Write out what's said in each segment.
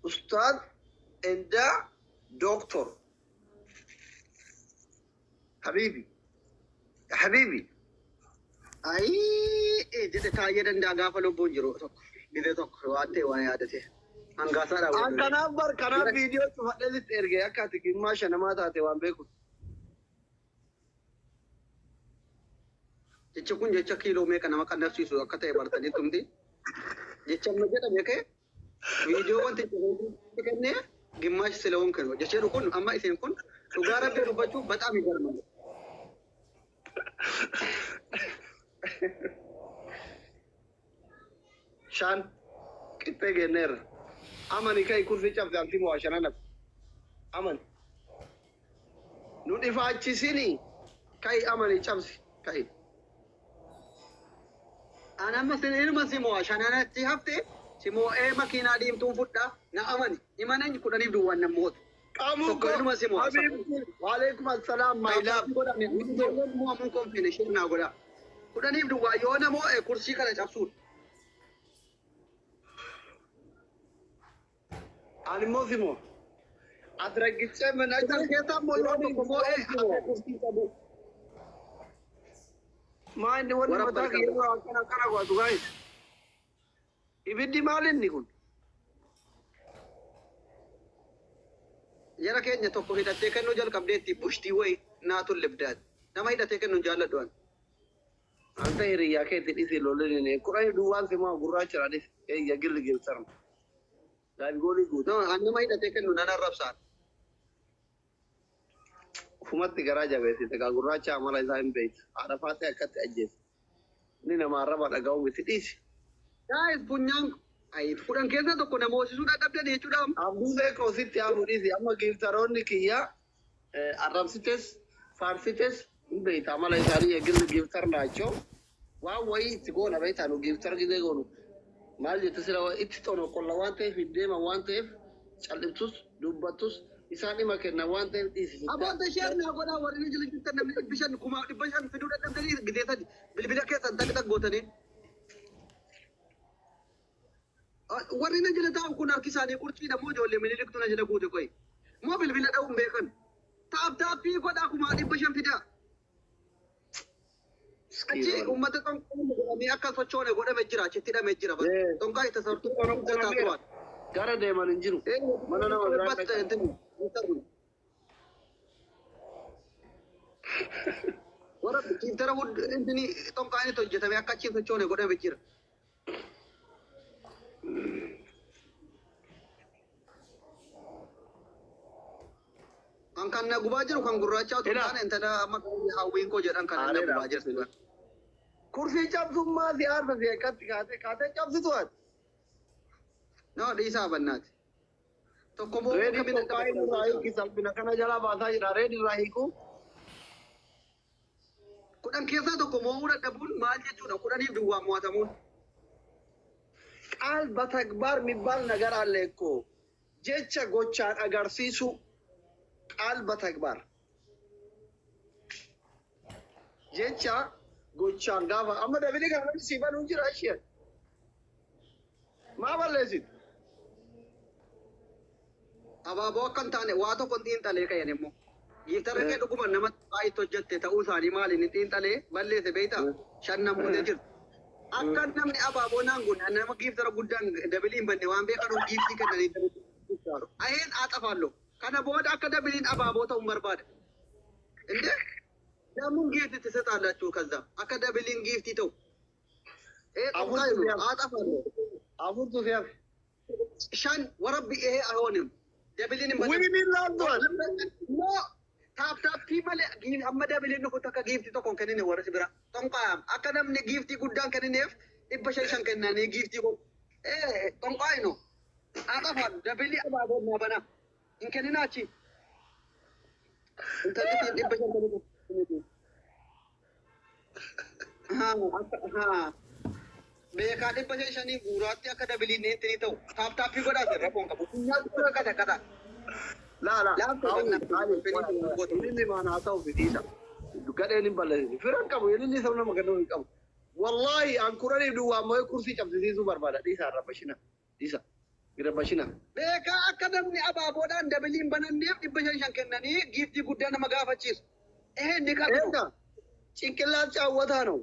Ustaad and Doctor. Habibi. Habibi. Ayii jedhe taa'ee danda'a gaafa lubbuun jiru tokko gizee tokko waan ta'e waan yaadate. Hangaasaadhaa An kanaaf bar kanaaf viidiyoo cufadhee sitti erge akka ati gimmaa shanamaa taate waan beeku. Jechi kun jecha kiiloo meeqa nama qannabsiisu akka ta'e bartanii tumti. Jecha amma jedhame kee viidiyoo wanti kennee ግማሽ ስለሆንክ ነው jecha jedhu kun amma isin kun dhugaa Rabbii dubbachuuf በጣም ይገርማል። Shan qixxee genneerra. Amani kai kursi cabse anti moo shanan amani. Nu dhifaachisinii kai amani cabsi kai. An amma sin ilma simoo shananatti hafte simoo'ee makiinaa diimtuun fudhaa na amani imanan kudhaniif duwwaan nan mootu. Qaamuu Tokko ilma simoo. Habiibti waalaikum assalaam my love. Mo'amuun konfine shirnaa godha. Kudhaniif duwwaa yoo na moo'e kursii kana cabsuudha. Ani immoo simoo. Ati raggichee mana Kudhan keessaa immoo yoo tokko moo'e hafe kursii qabu. Maa inni wanni Warra mataa barqaa kiyya akkana akkana godhatu guys. Ibiddi maal inni kun? Jara keenya tokko hidhattee kennuu jalqabdeetti bushtii wayi naatu libdaat. Nama hidhatee kennu hin jaalladhu ani. Anta hiriyyaa keetti dhisi lollinine kudhanii duwwaan simoo gurraacha dhis eeyya gilli gilsarma. Gaabi guutu. No, an nama hidhatee kennu nan arrabsaan. Ufumatti garaa jabeessite gaa gurraacha amala isaa hin beektu. Haadha faatee akkatti ajjeese. Inni nama arraba dhaga'u miti dhiisi. Guys, funyaan kudhan keessa tokko nama hoosisuu dadhabdan jechuudha. Abduu beekoo sitti hafu dhiisi. Amma giiftaroonni kiyya arrabsites faarsites hin beekta amala isaanii eegilli gifter naachoo. Waan wayii itti goona beektaa nu gifter gizee goonu. Maal jette sila itti tono qolla waan ta'eef hin deeman waan ta'eef calliftus dubbattus isaan dhima kennan waan ta'eef dhiisi. Aboota share naa godhaa warri ni jala jirtan namni 500 5,500 fiduu dadhabdanii gizee sadi bilbila keessan tak tak gootanii. Warri na jala taa'u kun harki isaanii qurciidha moo ijoollee miniliktu na jala guute qoyi. Moo bilbila dha'uun beekan. Tap tap godhaa 5,500 fidaa. Achi uummata xonqaa godhamee akka sochoone godhame jira achitti hidhamee jira. Xonqaa itti sartuu taatuwaan. Gara deeman hin jiru. Mana nama biraa dhaqan. Warra giiftara inni xonqaa inni hojjetame akka achi sochoone godhame jira. Kan kan na gubaa jiru kan gurraacha otoo Ila. taane intala amma hawwiin koo jedhan kan na Aareedha. gubaa jirtu. Kursii cabsummaa si aarsa si akkatti kaatee kaatee cabsitu ati. No, dhiisaa bannaati. Tokko moo Reedi kamiin qophaa'ee irraa hiiki salphina kana jalaa baasaa jira. Reedi irraa hiiku. Kudhan keessaa tokko mo'uu dadhabuun maal jechuudha? Kudhaniif duwwaa mo'atamuun. ቃል በተግባር የሚባል ነገር አለ እኮ jecha gochaan agarsiisu ቃል በተግባር jecha gochaan gaafa amma dabili kana namni sii banuu jira isheen maa balleessitu? Abaaboo akka hin taane waa tokko hin xiinxalee ka'an immoo. Giiftarri kee dhuguma nama baay'eetti hojjette ta'uu isaanii maali inni xiinxalee balleesse beektaa? Shan namoota jiru. Akka namni abaaboo naan kun nama giiftara guddaan dabilii hin banne waan beekanuuf giiftii kennanii aheen aaxafaallo. Kana booda akka dabiliin abaaboo ta'uu hin barbaada. እንዴ ለምን gift ትሰጣላችሁ? ከዛ akka dabiliin giiftii ta'u Afurtu si'af. አጠፋለሁ። Afurtu si'af. Shan ወረቢ ይሄ አይሆንም። Dabiliin hin Winiin laaltuan. No, tap tap malee amma dabiliin dhufu takka giiftii tokko hin kennine warri si bira. Xonqaayam akka namni giiftii guddaan kennineef 500 500 kennanii giiftii kun. Xonqaayi no. Axafaan dabilii abaaboo naa bana. Hin kenninaa achi. Intalli 500 kennite. Haa. Beekaa 500 500 guuraatti akka dabiliin ni ta'u. Tap tap godhaa sirra koon qabu. Funyaan guddaa kata kata. Laa laa. Laaftuu Ililli maan haa ta'u fitiisa. Gadheen hin balleessin. Firan qabu ililli saba nama kennuu hin qabu. Wallaahi an kudhaniif duwwaa ammoo kursii cabsisiisuu barbaada. Dhiisa arraba shina. Dhiisa. Girabashina. Beekaa akka namni abaaboodhaan dabiliin bananneef 500 kennanii giiftii guddaa nama gaafachiisu. Ee niqat ነው። Eega ጭንቅላት ጫወታ ነው።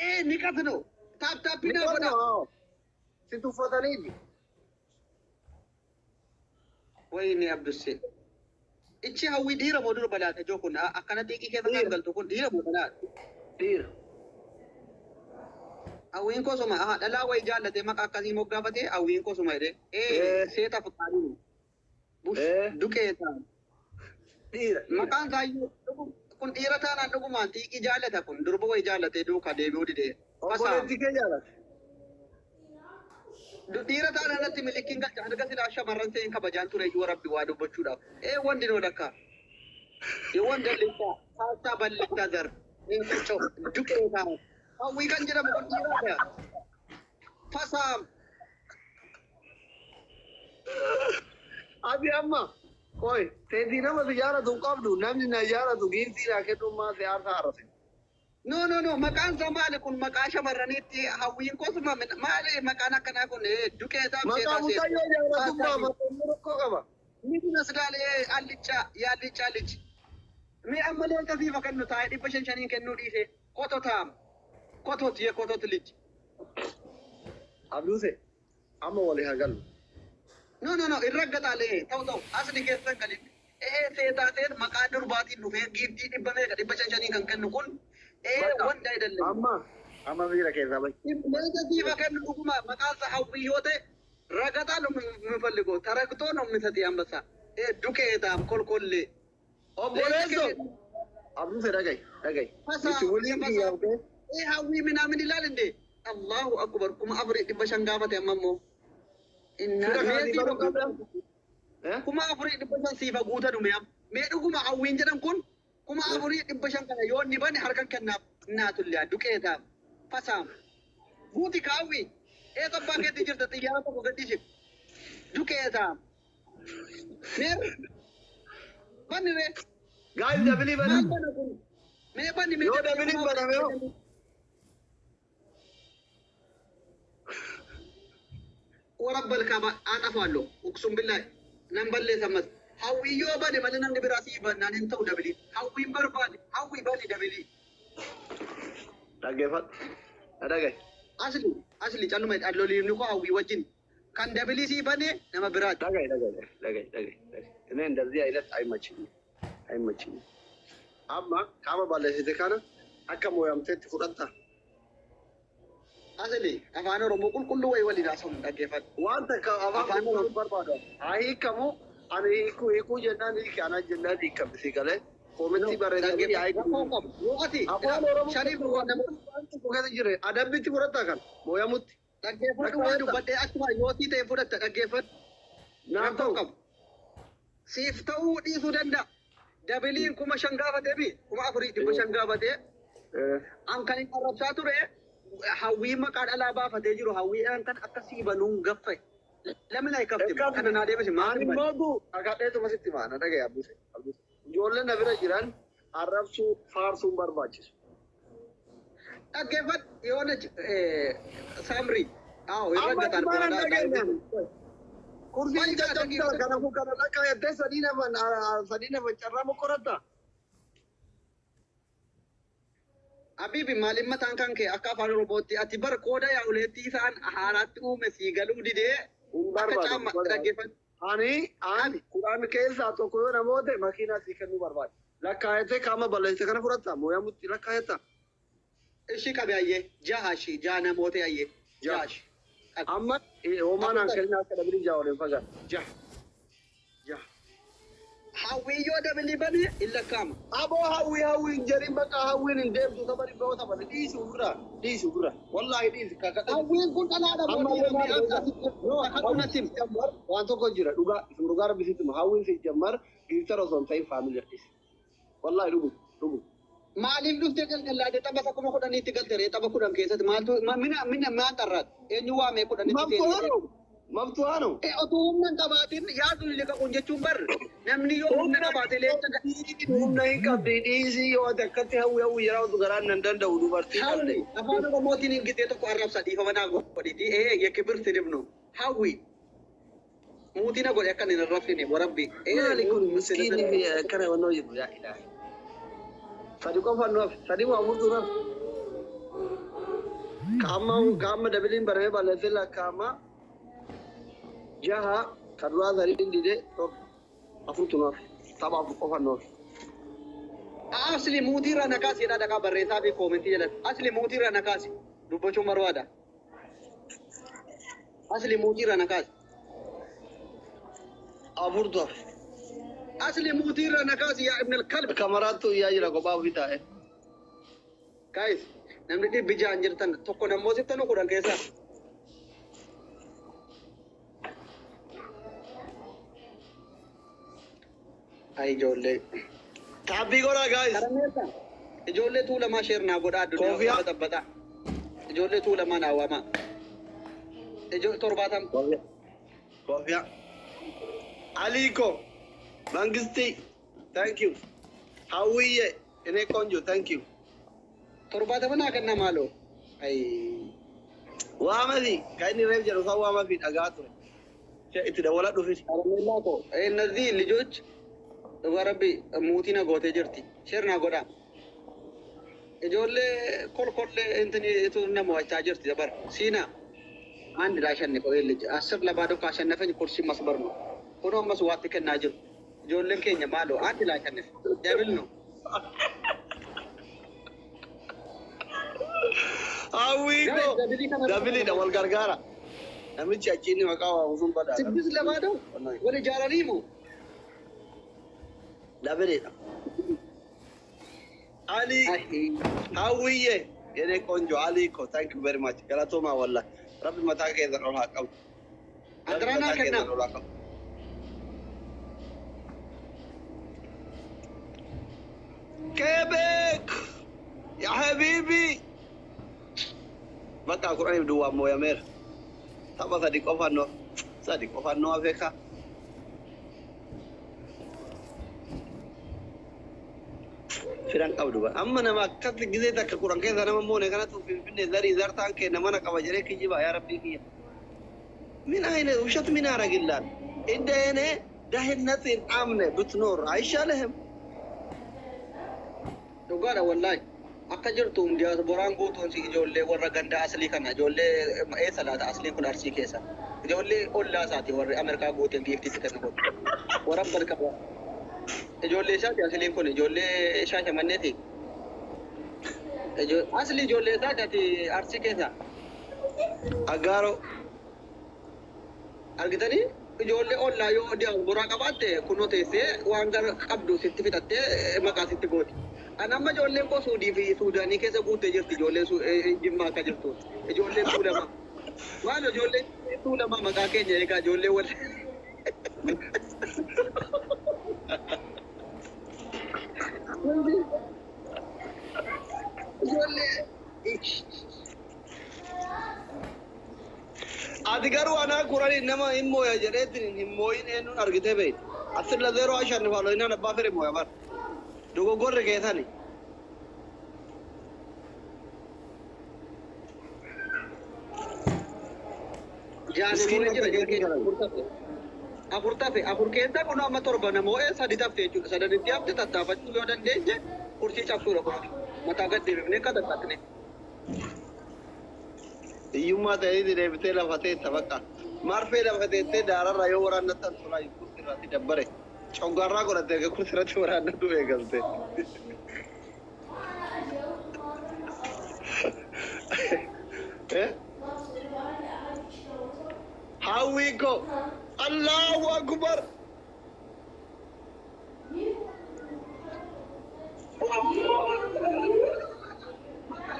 Ee niqat ነው። Tap tap naa godhaa. Si tuffataniiti. Wayne Abdussee. Ichi hawwii dhiira moo durba laata ijoo kun akkana xiiqii keessa kan galtu kun dhiira moo dhalaadha? Dhiira. Hawwiin kosuma aha dhalaa wayii jaallatee maqaa akkasii moggaafatee hawwiin kosuma jedhee. Ee seeta fakkaanii. Bush duqeeta. Dhiira. Maqaan isaayyuu kun dhiira taanaan dhugumaan xiiqii jaallata kun durba wayii jaallatee duukaa deebi'uu didee. Obboleettii kee jaallate. Dhiira taanaan natti milikiin galcha erga silaa shamarran ta'een kabajaan ture iyyuu rabbi waa dubbachuudhaaf. Ee wanti noo lakka. Yeewwan dallichaa saassaa ballichaa zar. Duqeeta. Hawwii kan jedhamu kun dhiiraadha. Fasaam. Ati amma qoy teetii nama si jaalatu hin qabdu namni na jaalatu giiftii naa kennummaa si aarsaa haarase. No no no maqaan isaa maali kun maqaa shamarraniitti hawwiin kosuma maali maqaan akkanaa kun duqeetaa Maqaa mucayyoo jaalatummaa maqaan rakkoo qaba. Ni masdaalee allichaa yaallichaa liji. Mee ammallee akkasiifa kennu taa'ee 500 kennuu dhiise kototaam kotot yee kotot liji. Abduuse amma walii haa gallu. No no no irra gataalee ta'u ta'u asli keessan galin. Ee seetaa seet maqaa durbaatiin dhufee giiftii dhibba meeqa 500 kan kennu kun ee wanta አይደለም. Amma amma miira keessaa bahi. Leenca siifa kennu dhuguma maqaan isaa hawwii yoo ta'e ragataa ነው የምፈልገው ተረግጦ ነው የሚሰጥ አንበሳ ዱቄታም ኮልኮሌ Obboleessoo Abduuse dhagahi dhagahi. Nuti waliin kiyyaafne hawwii ምናምን ይላል እንዴ? አላሁ አክበር 4500 gaafate amma immoo Fira kana si baruu qabda? 4500 siifa guuta dhume amma mee dhuguma hawwiin jedhan kun 4500 kana yoo inni bane harkan kennaaf naatullee duqeetaam fasaam guuti kaawwi ee abbaa keetti jirta xiyyaara tokko gadhiisif duqeetaam meer banni ree Gaayis dabilii bana. maal bana kun mee banni mee Yoo dabiliin baname hoo? ወረበል ካባ አጠፋለሁ uqsum billahi nan balleessa hawwii yoo bane malee namni biraa sii bannaan hin ta'u dabilii hawwiin barbaade hawwii bane dabilii Dhaggeeffadhu. Dhagahi. asli asli calluma dhalloliifni koo hawwii wajjin kan dabilii sii bane nama biraati. dhagahi dhagahi dhagahi dhagahi dhagahi. እኔ እንደዚህ አይነት አይመችኝም አይመችኝም። Amma qaama balleessite kana akka mooyamteetti fudhatta. Asli afaan Oromoo qulqulluu wayii waliin haasa'uun dhaggeeffadhu. Waan takka afaan Afaan qulqulluu barbaadu. Haa hiikamu ani hiikuu hiikuu jennaan hiike ana jennaan hiikame si galee koomentii barreessanii haa hiikamu. Yoo ati Afaan Oromoo shaniif nama waan tokko keessa jire adabbitti fudhatta kan mooyamutti. dhaggeeffadhu waan dubbadhee akkuma yootii ta'e fudhatta dhaggeeffadhu. Naaf ta'u. qabu. Siif ta'uu dhiisuu danda'a. Dabiliin 5000 gaafatee fi 4500 gaafatee an kan hin arrabsaa ture hawwii maqaa dhalaa baafatee jiru hawwii an kan akka sii banuun gaffe. Lamina hiikkafte kana naa deebise maal Ani immoo akadheetuma sitti maana dhagaye Abduuse. Ijoolleen na bira jiran arrabsuu faarsuun barbaachisu. Dhaggeeffadhu yoona saamrii. Awo irra Amma gataan maal dhageenye? Kursiin caccabsaa kanaafuu kana dhaqqa jettee sadii nafan carraa mokoratta. Habibi maaliin mataan kan kee akka afaan Oromootti ati bar qooda yaa'uleetti isaan haaraatti uume sii galuu didee Hin akka barbaadu. caama dhaggeeffadhu. Ani ani kudhan keessaa tokko yoo namoota makiinaa sii kennuu barbaade. Lakkaa'ettee qaama balleessite kana fudhatta mooyamutti lakkaa'etta. Ishii qabe ayyee jaha ishii jaha namoota ayyee jaha ishii. Amma homaan aan kennaa akka dabilii jaha waliin fagaata. Jaha. Jaha. Hawwii yoo dabilii bane hin lakkaa'ama. Aboo hawwii hawwii hin jedhin bakka hawwiin hin deemtu saba dhibba yoo taphatte dhiisi ofirraa dhiisi ofirraa wallaahi dhiisi kakadha. Hawwiin kun dhalaadha Amma moo illee dhiira natti himi. waan tokko jira dhugaa isin dhugaa rabbi sitti hima hawwiin si jammar giiftara osoo hin ta'in faamilii dhiisi. Wallaahi dhugu dhugu. Maaliif dhuftee galgalaatee tapha 10,000tti galte ree tapha 10 keessatti maaltu mina mina maal xarraat eenyu waamee 10tti Maftuu haanu maftuu haanu. Otuu humna hin qabaatin yaaduu liqaquun jechuun bar namni yoo humna qabaate leenca Humna hin qabdi dhiisii yoo ati akkatti hawwi hawwi yeroo otu garaan nan danda'u dubartii qabde. Hawwi afaan Oromootiin hin gitee tokko arrabsa dhiifama naa godhiti ee የክብር ስድብ ነው። Hawwi. Muutii na godhe akkan hin arrabsine warabbi. Maali kun miskiinni fi akkana wannoo jedhu yaa ilaahi. Sadi qofaan nu hafe. Sadi waa afurtu nu hafe. Kaamma kaamma dabiliin baramee balleessee lakkaa'ama. Jaha kan duraa sadiin didee torba afurtu nu hafe. Tapha afur qofaan nu hafe. Asli muutii irraa na kaasi jedhaa dhaqaa barreessaa fi koomentii jalatti. Asli muutii irraa na kaasi. Dubbachuun barbaada. Asli muutii irraa na kaasi. Afurtu hafe. Asli muutii irraa na kaasi yaa ibn al-kalb. Kamaraattu iyyaa jira kophaa ofii taa'e. Guys, namni 600 jirtan tokko nammoo sittanu 10 keessaa. Ay ijoollee. Taabbii godhaa guys. Karameessa. Ijoollee tuulamaa share naa godhaa addunyaa Koofiyaa. baxabbaxaa. Ijoollee tuulamaa naa waamaa. Ijoollee 70. Koofiyaa. Koofiyaa. Aliko. Mangisti. Thank you. Hawwiyye. እኔ ቆንጆ thank you. 70 naa kenna maaloo. Ay. Waamasi kan inni reef jedhu san waamasi dhagaa ture. Itti dawwala dhufis. Karameellaa koo. እነዚህ ልጆች dhugaa rabbi muutii na gootee jirti. Share naa godhaa. Ijoollee kolkollee intini itu nama wachaa jirti dabar. Siina አንድ ላሸንፈው ይሄ ልጅ 10-0 ካሸነፈኝ ኩርሲ መስበር ነው። ሆኖ ammas waatti kennaa jiru. Ijoolleen keenya maaloo አንድ ላሸንፍ double ነው። Hawwii koo doubleiidha wal gargaara. Namichi achiin maqaa waamu sun badhaadha. 6-2 wal ijaaranii moo? Doubleiidha. Ali Hawwiyye የኔ ቆንጆ አሊ ኮ thank you very much galatoomaa wallah rabbi mataa keessan ol haa qabu. Rabbi Andaraa naa mataa kennaa. keessan ol haa qabu. Quebec yaa habiibi bakka kudhaniif duwwaan mooyameera. Tapha sadi qofaan nu sadi qofaan nu hafe ka. Firan qabdu ba. Amma nama akkatti gizee takka 10 keessa nama moone kanatu finfinnee zarii zartaan kenna mana qaba jedhee kijibaa yaa rabbii kiyya. ምን አይነት ውሸት ምን ያደርግልሃል? እንደ እኔ ደህንነትን አምነህ ብትኖር አይሻልህም? Dhugaadha wallaahi. Akka jirtu diyaaspooraan guutuun si ijoollee warra ganda aslii kana ijoollee eessa laata asliin kun arsii keessa. Ijoollee ollaa isaati warri Ameerikaa guuteen giiftiitti kennu kun. Warra balqaba. Ijoollee isaati asliin kun ijoollee Shaashamanneeti. Asli ijoollee isaati ati arsii keessa. Aggaaroo Argitanii ijoollee ollaa yoo diyaasporaa qabaatte kunoo teessee waan gara qabdu sitti fixattee maqaa sitti gooti. An amma ijoolleen koo Suudii fi Suudaanii keessa guuttee jirti ijoolleen Jimmaa akka jirtu. Ijoolleen Tuulamaa. Maal ijoolleen Tuulamaa maqaa keenya eegaa ijoollee wal. Ijoollee. Ati garuu anaa kudhanii nama hin mooya jedheetiin hin mooyin eenyuun argitee beekti. 10-0 አሸንፋለሁ innaan abbaa fedhe mooya bar. Dogoggorri keessani. Jaani Miskiin moo'ee jira akka keetii keessa galan. afur tafe. Afur tafe afur keessa kun amma torba nama moo'ee sadi tafte jechuudha. Sadanitti hafte tattaafachuu yoo dandeenye kursii cabsuudha kun. Mataa gad deebifnee akka tattaafne. Hiyyummaa ta'ee deebitee lafa teetta bakka. Marfee lafa teettee daararraa yoo waraannattan tolaa kursi irratti dabbare. Coggaarraa godhattee akka kursi irratti waraannatu eegalte. Eh? Hawwii koo Allahu Akbar.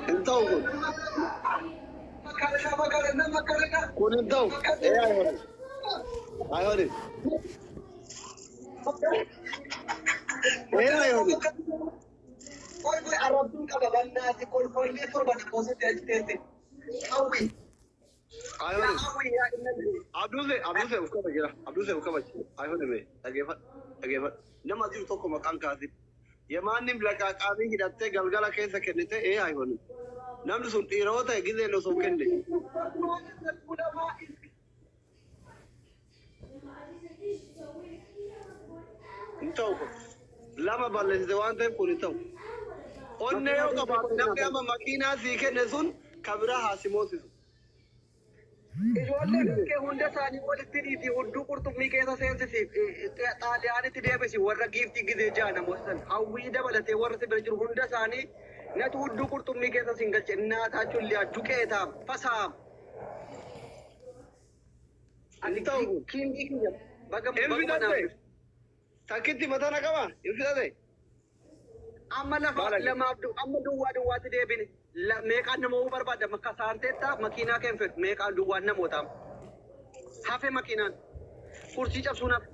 Hin ta'u kun. Kun hin ta'u. Ee አይሆንም. አይሆንም. Ee አይሆንም. Qoy qoy arrabsuun qaba bannaati kolkollee torba namootatti achi teesse. Hawwi. አይሆንም. Hawwi yaa inni. Abduuse Abduuse of kabaji jira. Abduuse of kabaji. አይሆንም. Dhageeffadhu. Dhageeffadhu. Nama jiru tokko maqaan kaasi. Yemaanni laqaaqaamii hidhattee galgala keessa kennite ee አይሆንም. Namni sun dhiira yoo ta'e gizeen osoo hin kenne. Ta'u kun. Lama balleessite waan ta'eef kun hin ta'u. Onnee yoo qabaate namni amma makiinaa sii kenne sun ka biraa haa si moosisu. Ijoolleen kee hunda isaanii walitti dhiisi, hudduu qurxummii keessa seensisi, Xaaliyaanitti deebisi. Warra giiftii gizee ja'a namoota san Hawwii dabalatee warra si bira jiru hunda isaanii natu hudduu qurxummii keessa sin galche. Naataa chulliyaa duqeetaam fasaam. Hin ta'u. Kingii kiyya baga Hin baguma naaf. fidate. Takkitti mataa na qaba. Hin fidate. Amma lafa Baala. Lamaaf amma duwwaa duwwaatti deebine. Meeqaan nama barbaadda? Makka saarteetta makiinaa keen fedhu meeqaan duwwaan namootaam hafe? Makiinaan kursii cabsuun hafe.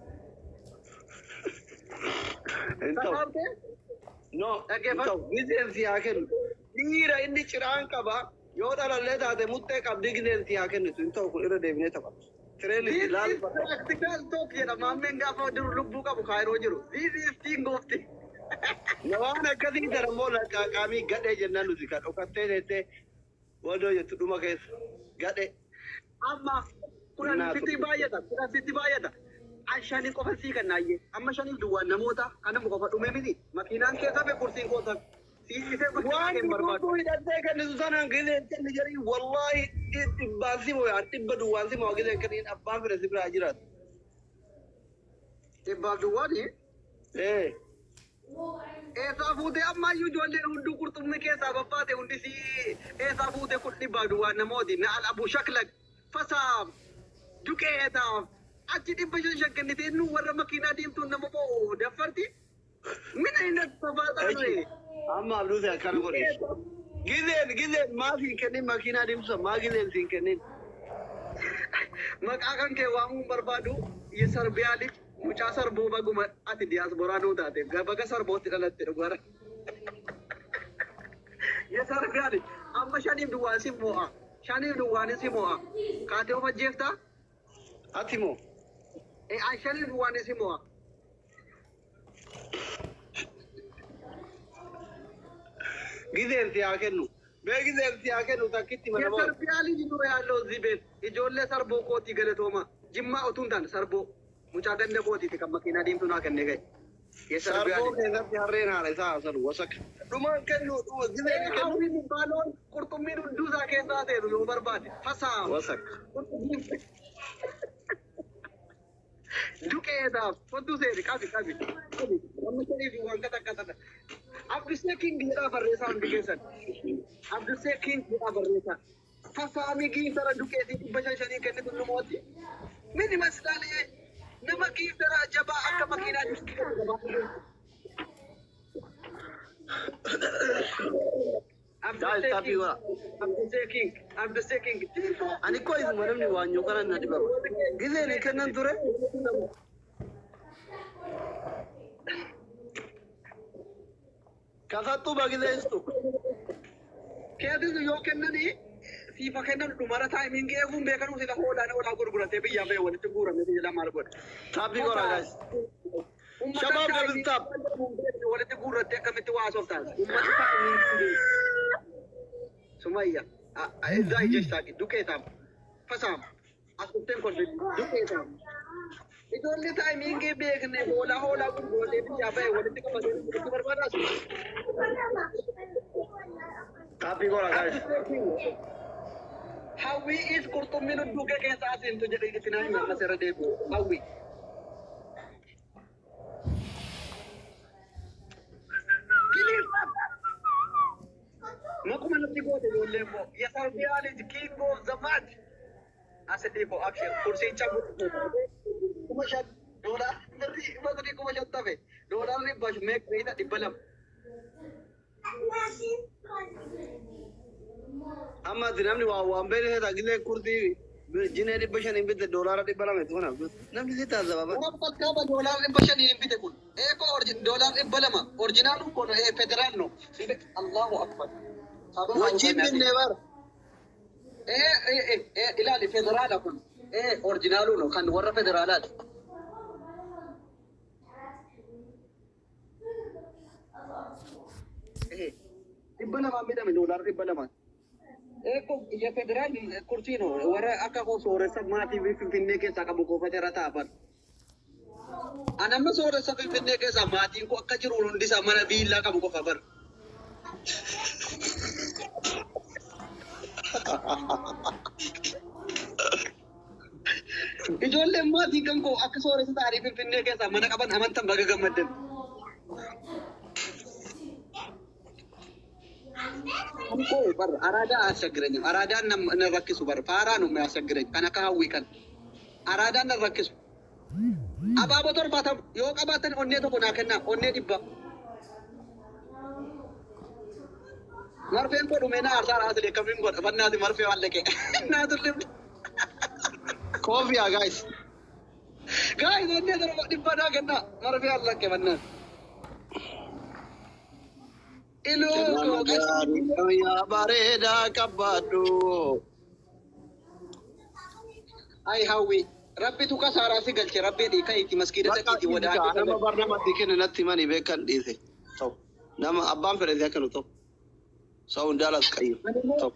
Hin ta'u. Sasaartee. No, hin Dhaggeeffadhu. ta'u. Gizeen si haa kennu. Dhiira inni ciraan qaba. Yoo dhalallee taate muxxee qabdi, gizeen si haa kennitu. Hin ta'u kun, irra deebinee taphatu. Tireen This itti is ilaalu. practical talk jedha maammeen gaafa dur lubbuu qabu Kaayiroo jiru. This is king of the. Waan akkasii sana immoo laqqaaqaamii gadhee jennaan nuti kan dhokattee teettee wadoo jettu dhuma keessa gadhee. Amma 10 sitti baay'ata, 10 sitti baay'ata. An shanii qofa sii kennaayyee. Amma shaniif duwwaan namoota kanuma qofa dhume miti. Makiinaan keessa hafe, kursiin koo hafe. Siisisee makiinaa Waan kee hin barbaadu. dubbuu hidhattee kennitu sanaan gizeen kenni jedhii, wallaahi dhibbaan si moo'e, dhibba duwwaan si moo'a gizeen kenniin, abbaan fedhe si biraa jiraatu. Dhibbaaf duwwaani. Ee. Eessaa fuutee ammayyuu ijoolleen hunduu qurxummii keessaa babbaate hundi si eessaa fuutee kun dhibbaaf duwwaan namooti na al abu shaklak fasaaf duqeetaaf achi 500 shan kennitee nu warra makiinaa deemtuun nama moo daffarti mina inni tafaadhaan. Amma abduuti akkana godhe. Gizeen maa siin kennin makiinaa deemsa, maa gizeen siin kennin? Maqaa kan kee waamuun barbaadu, የሰርቢያ ልጅ mucaa sarboo, baguma ati diyaasporaa nuu taate, baga sarbootti dhalatte dhugara. የሰርቢያ ልጅ amma shaniif duwwaan si mo'a. Shaniif duwwaan si mo'a. Kaatee of ajjeeftaa? Ati moo? Shaniif duwwaan si mo'a. Gizeen si haa kennu. Mee gizeen si haa kennu takkitti mana moo? የሰርቢያ ልጅ ነው ያለው እዚህ ቤት. Ijoollee sarboo kootii galatooma. Jimmaa utuu hin taane sarboo. Mucaa ganda kootiiti kan makiinaa diimtuu naa kennee gahe. የሰርቢያ Sarboo ልጅ. keessatti harreen haadha isaa haasalu wasaka. Dhumaan kennu dhuma gizeen kennu. Hawwiin baaloon qurxummiin hunduu isaa keessaa seenu yoo barbaade. Fasaam. Wasaka. Duqeetaaf fodduu seeni qabi qabi. Namni shaniif waan kata. Abdusee King jedhaa barreessaa hundi keessan. Abdusee King jedhaa barreessaa. Fasaamii giiftara duqeetii 500 shanii kennitu numooti. Mini maslaalee nama giiftara jabaa akka makiinaa jirtu. Daal taphii godha. Abdusee King, Abdusee King. Ani koo isuma namni waanyoo kana na dhibama. Gizeen hin kennan ture. Kasattuu bagizee istu. Keetis yoo kennanii siifa kennan dhumara timingii eeguun beekanuu sila hoolaan hoolaa gurguratee biyyaa ba'e walitti guuramee biyya lamaan godha. Taappii godha guys. Shabaab double tap. Walitti guurrattee akkamitti waa asoof taas. Uummata timingii Sumayya እዛ ijjesh taaqi duqeetaam fasaam as dhufteen kolfi duqeetaam. Ijoollee timingii beekne hoolaa hoolaa gurguratee biyyaa ba'e walitti qabatee walitti barbaadaas. Taappii godha guys. Hawwii is qurxummiin hunduu kee keessa aseentu jedhee itti naa hima ammas irra deebi'u. Hawwii. Please. Maquma natti goote ijoolleen koo. የሰርቢያ ልጅ king of the match. Asitti koo abshir kursiin cabu. 5,000 doolaar birrii masrii 5,000 tafe doolaarri dhibba meeqa beeyta, 200. Amma ati namni waa waan beekne ta'a gizee kurtii jinee 500 hin bitte $200 itti kana namni si taasisa. Waan fakkaata doolaar 500 hin bite kun. Eekoo doolaar 200 originaalu kun federaal no. Allahu akbar. Wajjin binne bar. Ilaali, federaala kun. Originaalu no kan warra federaalaati. 200n bitame doolaar 200n. Eekoo የፌዴራል ኩርሲ ነው warra akka koo sooressa maatii Finfinnee keessaa qabu qofa jara taafan. Ani amma sooressa Finfinnee keessaa maatiin koo akka jiru hundi isaa mana viillaa qabu qofa bar. Ijoolleen maatii kan koo akka sooressa ta'anii Finfinnee keessaa mana qaban amantan baga gammaddan. Kan koo bar araadaa ashaggiranyim. Araadaan na rakkisu bar faaraan nu ashaggirany kan akka hawwii kan. Araadaan na rakkisu. Abaaboo 70 yoo qabaatan onnee tokko naa kennaa onnee 100. Marfeen koo dhumee na aarsaa raasile akkamiin godha fannaati marfee waan dhaqee. Naa tulli. Koofiyaa guys. Guys onnee torba dhibba naa kennaa marfee waan dhaqee fannaan. Iluu Nama gaarii yaa bareedaa qabbaadhu. Ay hawwi rabbitu kasaaraa si galche rabbii dhiika itti maskiida Bakka dhaqiitii wadaa. Nama bar namatti kenne natti himanii beekan dhiise. Ta'u. Nama abbaan fedhe si akka nu ta'u. Sa'u hundaalas qayyu. Ta'u.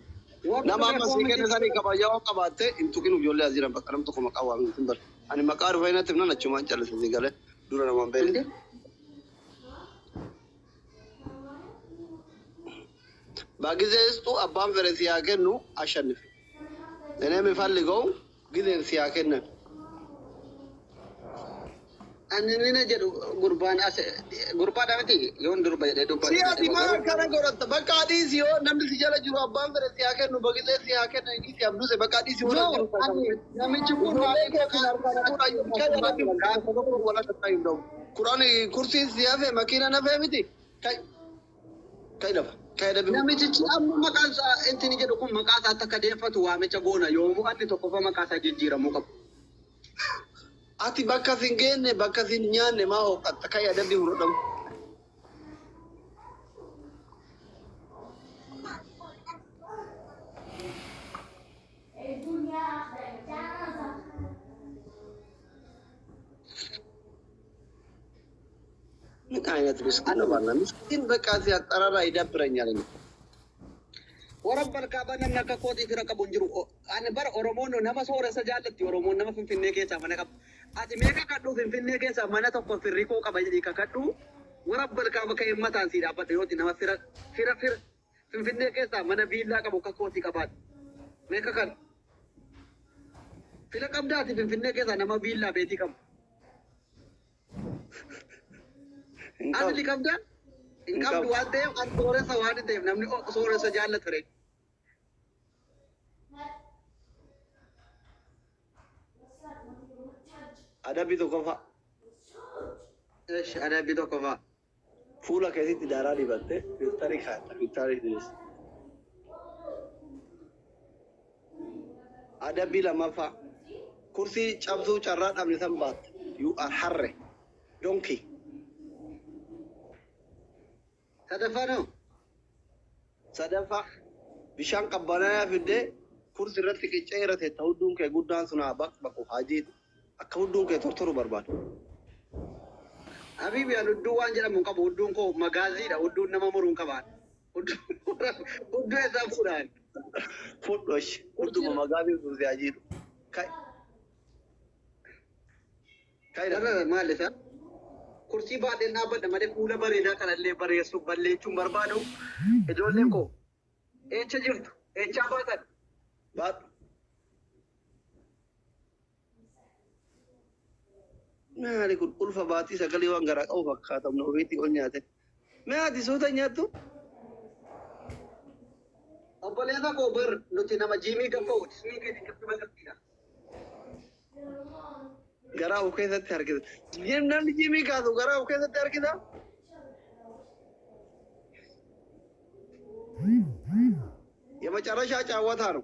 Nama amma si kenne sanii kabajaa waan qabaatte hin tuqin ijoollee as jiran bakka nam tokko maqaa waamni hin bar. Ani maqaa dhufee natti himnan achumaan callise si galee dura namaan beekne. በጊዜ ውስጡ abbaan fedhe si haa kennu አሸንፍ። እኔ የሚፈልገው ጊዜን ሲያከነን Ani nina jedhu gurbaan as gurbaadha miti yoon durba jedhee dubbatu. Si ati maal akkana godhatta? Bakka adiisi yoo namni si jala jiru abbaan fedhe si haa kennu በጊዜ si haa kennu inni si abduse bakka adiisi wala jiru. Namichi kun Kuraan kursiin si hafe makiina nafee miti. Kai lafa. Kai dabi. Namichichi amma maqaan isaa intini jedhu kun maqaa isaatti akka deeffatu waamicha goona yoomuu anni tokkoffaa maqaa isaa jijjiiramuu qabu. Ati bakka sin geenne bakka sin nyaanne maa hooqatta kai adabbi fudhadhamu. ምን አይነት ምስኪን ነው ባላ ምስኪን በቃ ሲያጠራራ ይደብረኛል። እኔ Warra kaaba namni akka kootii fira qabu hin jiru. Ani bara Oromoon nama sooressa jaallatti Oromoon nama Finfinnee keessaa mana qaba. Ati mee kakadhu Finfinnee keessaa mana tokko firri koo qaba jedhii kakadhu warra kaaba ka'ee mataan sii dhaabbadha yooti nama fira fira fira Finfinnee keessaa mana viillaa qabu akka kootii qabaadhu. Mee kakadhu. Fira qabdaati Finfinnee keessaa nama viillaa beetii qabu. Hin Asli qabu. qabdaa? Hin Hin qabdu qabu. waan ta'eef an sooressa waan ta'eef namni sooressa jaallatu ree. Adabbii tokkoffaa Eesh adabbii tokkoffaa. Fuula keessitti daaraa dibattee filtarii kaa'atta filtarii dibeessa. Adabbii lammaffaa kursii cabsuu carraa dhabne san baatta. You are harre. Donkey. Sadaffaa noo? Sadaffaa bishaan qabbanaa'aa fiddee kursi irratti qiccee irra teetta hudduun kee guddaan sun haa baqbaqu haa jiidhu. Akka hudduun kee tortoru barbaada. Habibi ani hudduu waan jedhamu hin qabu. Hudduun koo magaaziidha. Hudduun nama muruu hin qabaan. Hudduu eessaa fuudhaan? Fudhu ashi. Hudduma magaalii sun si haa jiidhu. Kai. Kai lafa. Darra maal isaa? Kursii baadheen dhaabbadha malee fuula bareedaa kanallee bareessuuf balleechuun barbaadu. Ijoolleen koo eecha jirtu? Eechaa baatan? Baadhu. Maali kun ulfa baatii sagalee waan garaa qabu fakkaatamna ofiitti ol nyaate. Mee ati suuta nyaattu? Obboleessa koo bar nuti nama jiimii gabba'u jismii keenya gabbi bakattiidha. Garaa of keessatti harkisa. Namni jiimii kaasu garaa of keessatti harkisa? የመጨረሻ ጫወታ ነው።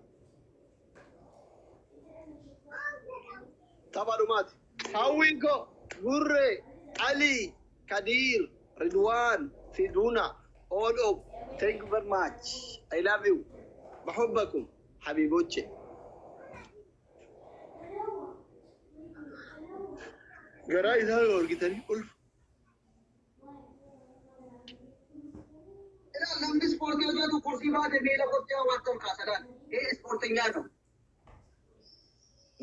Tapha dhumaati. Hawwiin koo Gurree, Ali, Kadir, Ridwaan, Siduna, all of thank you very much. I love you. بحبكم حبيبوتي. Garaa isaa yoo argitanii ulfa. Ilaa namni ispoortii hojjetu kursii baate miila gochaa waan ta'u kaasadhaan. Ee ispoortinyaa no.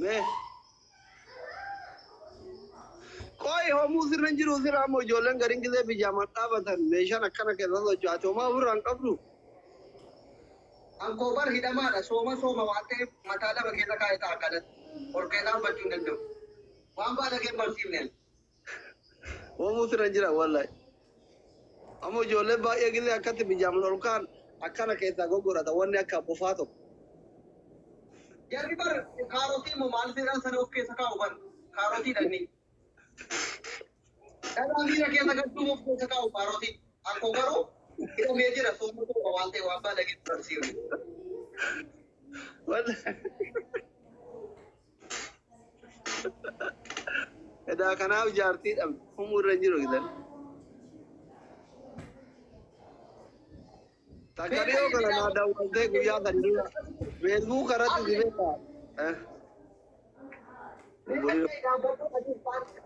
Mee. Qoy Hoomuu sirra hin jiru sirra ammoo ijoolleen gariin gisee bijaamaan dhaabatan meeshaan akkana keessa socho'ate homaa ofirraa hin qabdu. Ankoo bar hidhamaadha. Sooma sooma waan ta'eef mataa lama keessa kaa'ee ta'a akkanatti. Ol keessa dhaabbachuu hin danda'u. Waan baala kee barsiifne. Hoomuu sirra hin jira wallahi. Ammoo ijoolleen baay'ee gisee akkatti bijaamaan ol ka'an akkana keessaa goggodhata wanni akka bofaa tokko. Jarri bar kaarotii immoo maal jedhan sana of keessa kaa'u bar kaarotii dhanni. Dhadhaa miira keessa galchuu of keessa kaa'u kaarotii. Akkoo garuu hidhamee jira sooma sooma waan ta'eef waan baala kee barsiifne. Wallahi. Edaa kanaaf jaartii dhabde hoomuu irra hin jiru gidan. Takka dhiyoo kana naa daawwaltee guyyaa sadi dura feesbuuk irratti si beekaa.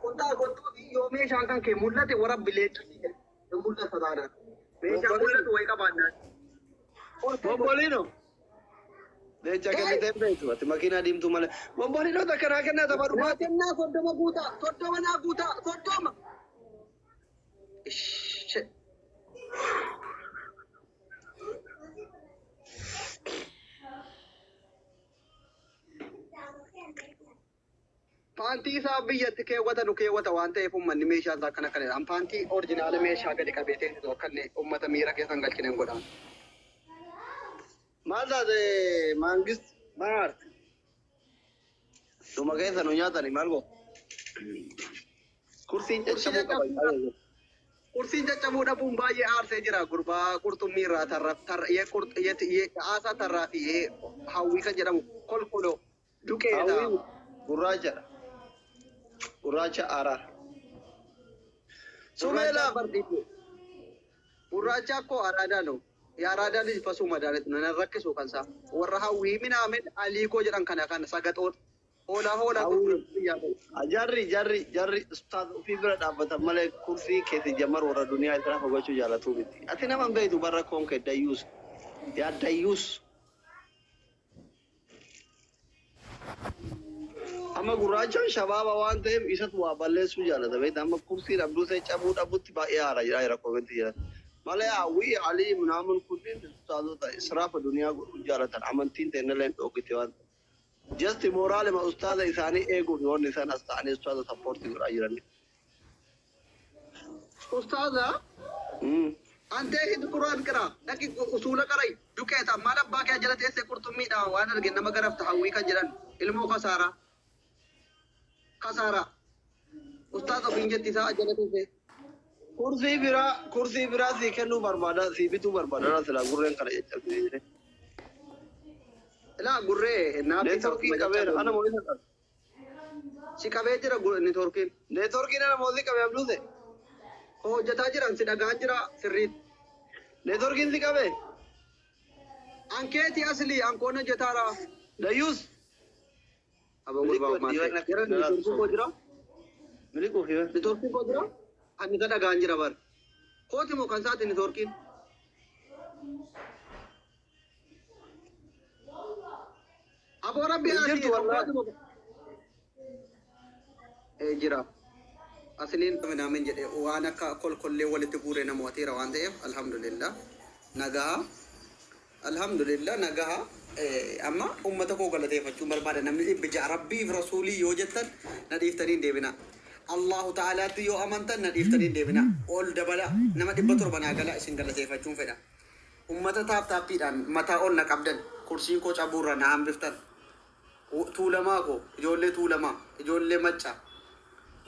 Qontaa qottuuti yoo meeshaan kan kee mul'ate warra bilee mul'ata taanaan. Meeshaan mul'atu wayii qabaannaan. Bomboliino. Leenca kennitee hin beektu ati makiinaa diimtuu malee. Bomboliino takka naa kennaa tapha Naa dhumaati. kennaa 30 guutaa 30 naa guutaa 30. Ishee. Paantii isaa biyyatti keewwata nu keewwata waan ta'eef uummanni meeshaa isaa akkana kanadha. An paantii original meeshaa gadi qabee teessisu akka inni uummata miira keessa hin galchine hin godhaan. Maal taate maangist maal? Dhuma keessa nu nyaatani maal goo? Kursiin caccabuu qaba. Kursiin caccabuu dhabuun baay'ee aarsee jira gurbaa qurxummii irraa tarra tarra haasaa tarraa fi hawwii kan jedhamu kolkoloo duqeedha. Hawwiin gurraachadha. Gurraacha araara. Sumeelaa. Gurraacha akkoo araadaa no. የአራዳ ልጅ ፈሱ መድኃኒት ነው። ረክሱ ከንሳ ወረ ሀዊ ምናምን አሊኮ jedhan kana kana sagaxoota hoolaa hoolaa gurguratu. Jarri ustaaz ofii bira dhaabbatan malee kursii keessa jammar warra duniyaa irraa fagachuu jaalatuu miti. Ati nama hin beektu barra koon kee dayyuus. Yaa dayyuus. Amma gurraachaan shabaaba waan ta'eef isatu waa balleessuu jaalata beekta. Amma kursii dhabduu cabuu dhabutti baay'ee haara jira jira comment jira. Malee hawwii alii minaamun kunneen ustaazota israafa duniyaa godhuu jaalatan amantiin ta'e illee dhoogite waan ta'eef. Just moraalima ustaaza isaanii eeguuf wanni isaan as ta'anii ustaaza support godhaa jiran. Ustaaza antee hid quraan qira dhaqi usuula qarai duqeeta maal abbaa kee jala teessee qurxummiidha waan arge nama garafta hawwii kan jedhan ilmoo kasaaraa kasaaraa ustaaza ofiin jetti isaa jala teessee. Kursii biraa sii kennuu barbaada sii bituu barbaada silaa gurreen kana caccabsee. Ilaa gurree naaf Neetworkiin qabeera ana moo isa qabe? Si qabee jira neetworkiin. Neetworkiin ana moo si qabe abduuse? Hojjetaa jiran si dhagaa jira sirriitti. Neetworkiin si qabe? Ankeeti asli ankoon hojjetaara. Dayyuus. Aboo gurbaa maal ta'e? Jira neetworkiin koo jira? Miliquu fi Neetworkiin koo jira? Ani isa dhagaan jira bar. Kooti moo kan isaati neetworkiin? Aboo rabbi Hin jirtu wallaahi. Ee jira. Asliin minaamin jedhe waan akka kolkollee walitti guure namootiira waan ta'eef alhamdulillah nagaa alhamdulillah nagaa. Amma ummata koo galateeffachuun barbaada. Namni 600 rabbiif rasuulii yoo jettan na dhiiftanii hin deebina. Allahu ta'alaatti yoo amantan na dhiiftanii hin deebina. Ol dabala nama 700 naa gala isin galateeffachuun fedha. Ummata tap tappiidhaan mataa ol na qabdan kursiin koo cabuurra na hambiftan. Tuulamaa koo ijoollee tuulamaa ijoollee macca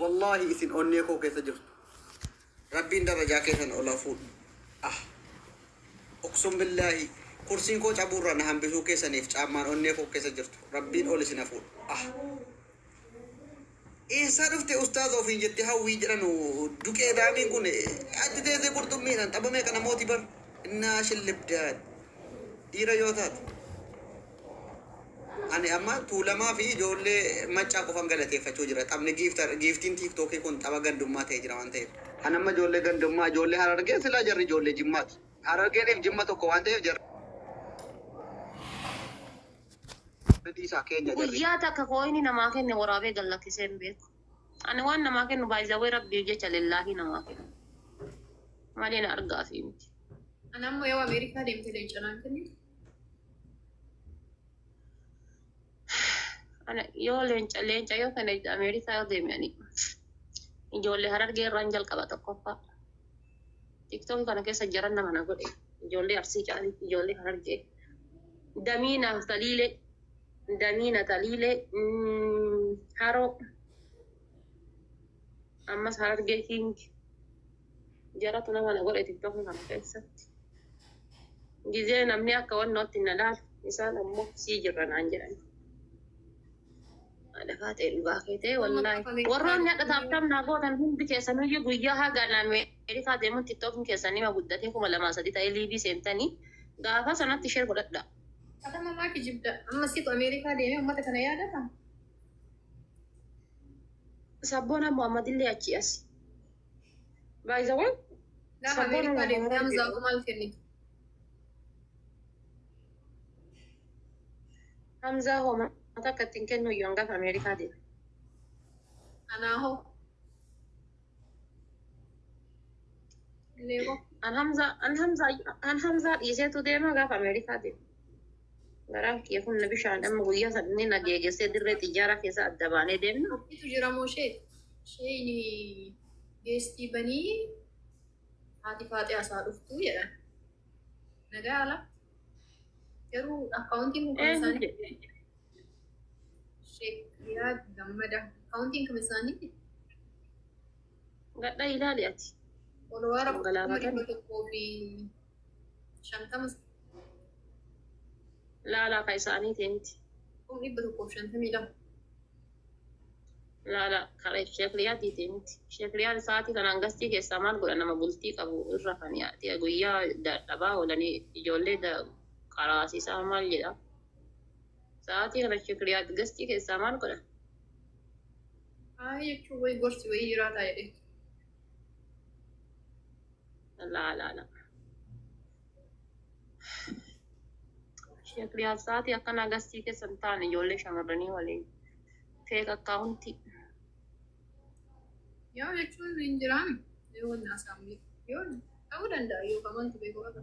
wallaahi isin onnee koo keessa jirtu. Rabbiin darajaa keessan ol fuudhu. Ah. Uqsum billaahi kursiin koo cabuurra na hambisuu keessaniif caammaan onnee koo keessa jirtu. Rabbiin ol isin hafuudhu. Ah. Eessaa dhufte ustaaza ofiin jettee hawwii jedhanu duqee daamiin kun achi teessee qurxummiidhaan xabamee kana mootii bar innaa shillibdaad dhiira yoo taate. Ani amma tuulamaa fi ijoollee maccaa qofan galateeffachuu jira. Taphni giiftiin tiiktookii kun tapha gandummaa ta'ee jira waan ta'eef. Kan amma ijoollee gandummaa ijoollee harargee silaa jarri ijoollee jimmaati. Harargeeniif jimma tokko waan ta'eef jarri isaa keenya jarri. Guyyaa takka coin namaa kenne waraabee gallakkisee hin beeku. Ani waan namaa kennu baay'isawee rabbiif jecha lillaahi namaa kennu. Malee na argaa fi miti. Ani ammoo yoo Ameerikaa deemte leenca naan kennitu. Ana yoo leenca leenca yoo kana Ameerikaa yoo deeme ani ijoollee Harargee irraan jalqaba tokkoffaa. TikTok kana keessa jiran nama na godhe. Ijoollee Arsii caalitti ijoollee Harargee. Damiina Taliilee. Damiina Taliilee. Haroo. Ammas Harargee King. Jaratu nama na godhe TikTok kana keessatti. Gizee namni akka wannootti na laalu isaan ammoo sii jirra naan jedhan. Lafaa ta'e dhugaa kee ta'e wallaahi. Warroonni akka taaptaam naa gootan hundi keessanuyyuu guyyaa haga Ameerikaa deemuun TikTokin keessan nima guddatee 2003 ta'ee liivii seentanii gaafa sanatti share godhadha. Katama maa kijibda. Amma situ Ameerikaa deemee uummata kana yaadata? Sabboona Muhammad illee achi as. By the way, Gaafa sabboona Ameerikaa deemte Muhammad Hamzaa maal kennitu? Hamzaa homaa akka ittiin kennu iyyuu gaafa Ameerikaa deeme. Anaa hoo? Leebo. An Hamzaa an Hamzaa an Hamzaa dhiiseetu deema gaafa Ameerikaa deeme. Garaan kiyya kun na bishaan amma guyyaa sanni na geegessee dirree xiyyaaraa keessa adda baanee deemna. Qophiitu jira moo ishee? Isheen geestii banii haati faaxee asaa dhuftuu jedhan. Nagaa ala. Garuu akkaawuntiin kun kan Eenyu isaanii jedhe? Sheek Riyaad Gammada. Akkaawuntiin kan isaanii Gadha ilaali ati. Olowaara kuma Galaafatan. 150 Laalaa ka isaaniiti miti. 152,000. Laala kara Sheek Riyaadiiti miti. Sheek Riyaad sa'aatii kanaan gastii keessaa maal godha nama bultii qabu irra kan yaate guyyaa dadhabaa oolanii ijoollee qaraasisaa maal jedha. Sa'aatii kana Sheek Riyaad gastii keessaa maal godha? Haa jechuun wayi gorsi wayii jiraataa jedhee. Laala. Sheek Riyaad sa'aatii akkanaa gastii keessa hin taane ijoollee shamarranii waliin feek akkaawuntii. Yoo jechuun hin jiraame yoo wanni haasa'amu yoo ta'uu danda'a yoo kamantu beeku qaba.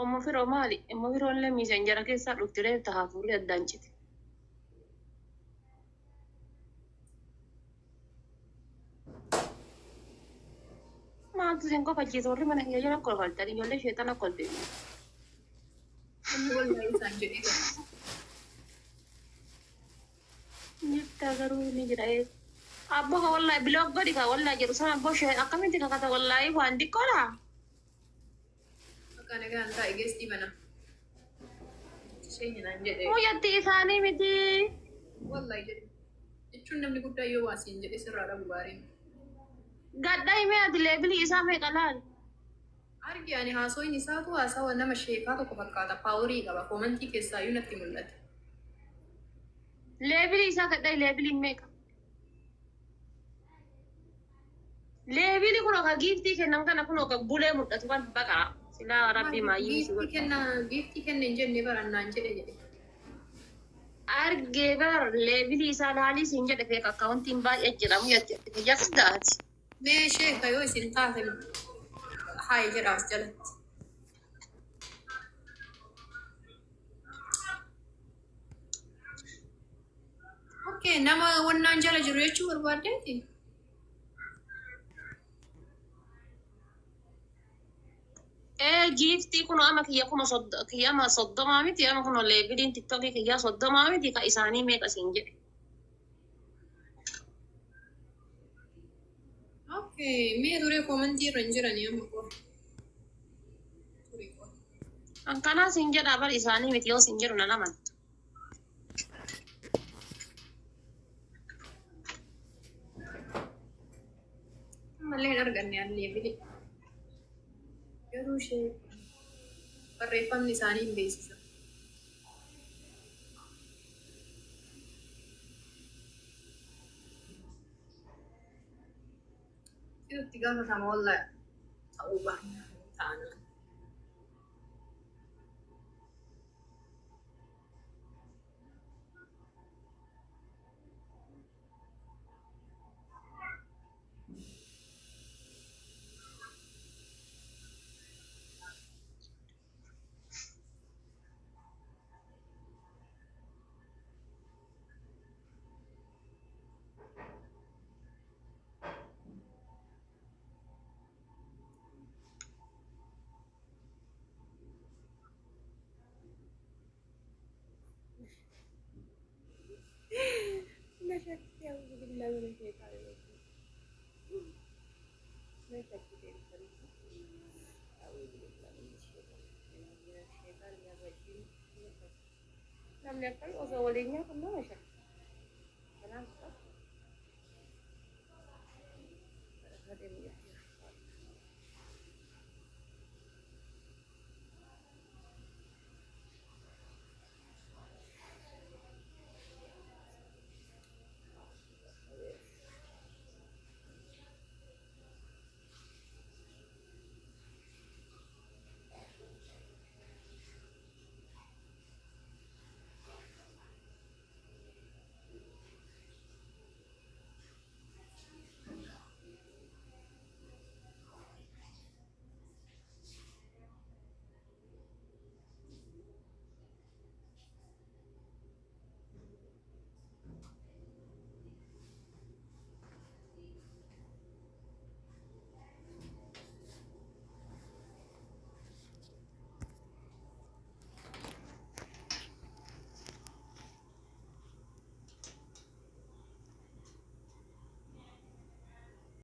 Ommo firoo maali? Ommo firoon illee miisenjara keessaa dhufti reefta hafuurri addaan cite. Maaltu isin kofachiisa warri mana kiyya jala kolfaltan ijoollee sheexana kolfe. Inni wallahi isaan jedhee qaba. Jirta garuu ni jira ee. Abboo ka wallahi block godhi ka wallahi jedhu sana abboo shee akkamitti kakata wallahi waan xiqqoodha. Akka nagaan taa'e geestii bana. Isheen naan jedhee. Muyyatti isaanii miti. Wallahi jedhe. Jechuun namni guddaa yoo waa siin jedhe sirraa dhabu gaarii. Gadda himee ati leebilii isaa meeqa laal? Argi ani haasoin isaatu haasawa nama sheekaa tokko fakkaata. Paaworii qaba. Koomantii keessaayyuu natti mul'ate. Leebilii isaa gadda leebilii meeqa? Leebilii kun ka giiftii kennan kana kun ka bulee mul'atu kan baqaa. Silaa rabbii maayyii si Giiftii godha. kenna giiftii kenna hin jenne barannaan jedhe jedhe. Argee bar leebilii isaa laalii siin jedhe feek akkaawuntiin baay'ee jira muyyatti yakdaati. Mee sheeka yoo isin taate haayi jedha as jalatti. Okay, nama wannaan jala jiru jechuu barbaaddeeti? Ee giiftii kun amma kiyya kuma kiyya ama 30 miti amma kun leebiliin tiktokii kiyya 30 miti ka isaanii meeqa siin jedhe. Okay, mee duree koomantii irra hin jiranii amma qofa. Turee qofa. An kanaa siin jedha bar isaanii miti yoo siin jedhu nan amantu. Ammallee hin arganne allee bili. Garuu ishee barreeffamni isaanii hin beeksisa. Itti gaafatama wallahi ta'uu baannaan ta'anaan. shakkite a'uuzu billaahi mina sheexaani rajiim. Na shakkite intalli. A'uuzu billaahi mina sheexaani rajiim. Namni akkami osoo waliin nyaatu nama shakka. Kanaaf